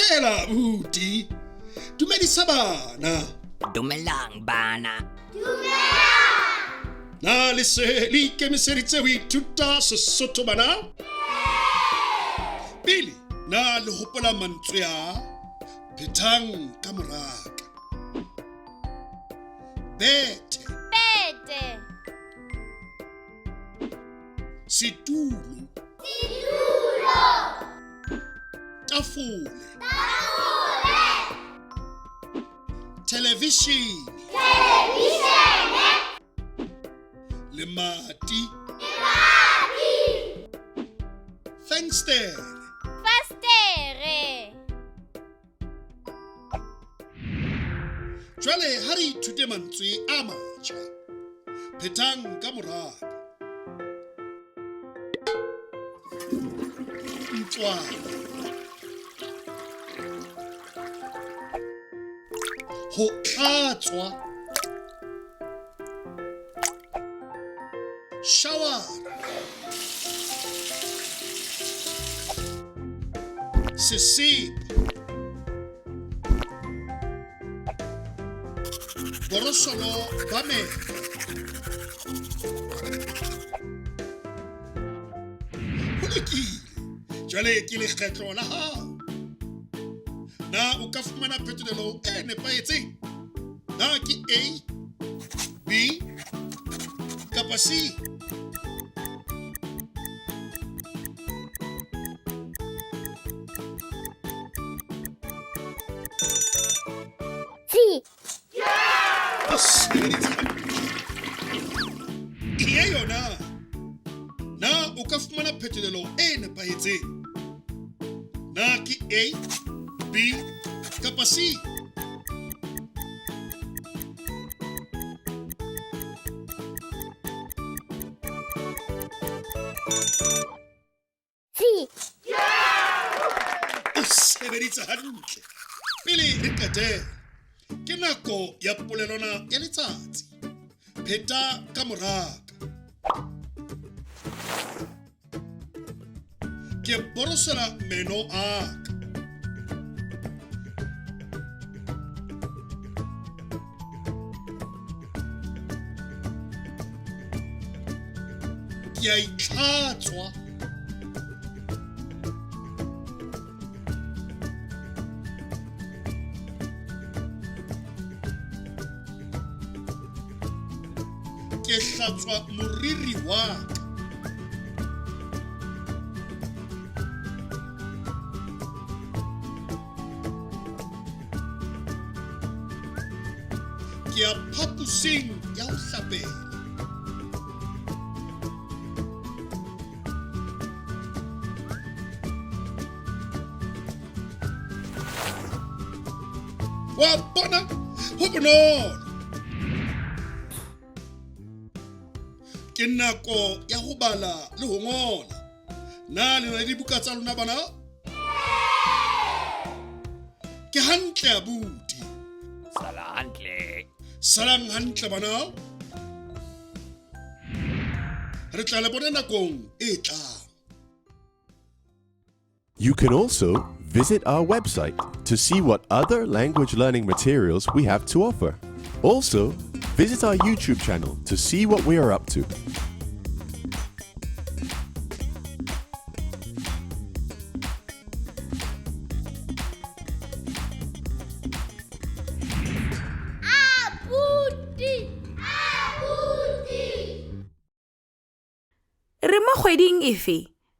Dumela abuti. Dumedisa bana. Dumelang bana. Na le se le ikemiseditse ho ithuta Sesotho bana? Pele na le hopola mantswe a phethang ka moraka. Bethe. Bete. Setulo. Setulo. Tafole. Tafole. Thelevishene. Thelevishene. Lemati. Lemati. Fensetere. Festere. Jwale ha re ithute mantswe a matjha. Phethang ka moraka. Ntlwana. Ho tlatswa. Shawara. Sesepa. Borosolo ba meno. Ho lokile. Jwale ke lekgetlo la hao. Na o ka fumana phetolelo e nepahetseng? Na ke A, B kapa C? C. O sebeditse hantle. Ke yona. Na o ka fumana phetolelo e nepahetseng? Na ke A, B kapa C? C. O sebeditse hantle. Pele re qetela, ke nako ya polelwana ya letsatsi. Pheta ka moraka. Ke borosela meno a ka. Ke a itlhatswa. Ke hlatswa moriri wa ka. Ke ya phaposing ya ho hlapela. Wa bona ho bonolo. Ke nako ya ho bala le ho ngola. Na le na le dibuka tsa lona bana? Ke hantle abuti. Sala hantle. Salang hantle bana. Re tla le bona nakong e tlang. You can also visit our website to see what other language learning materials we have to offer. Also, visit our YouTube channel to see what we are up to. Abuti. Abuti. Re mo kgweding efe?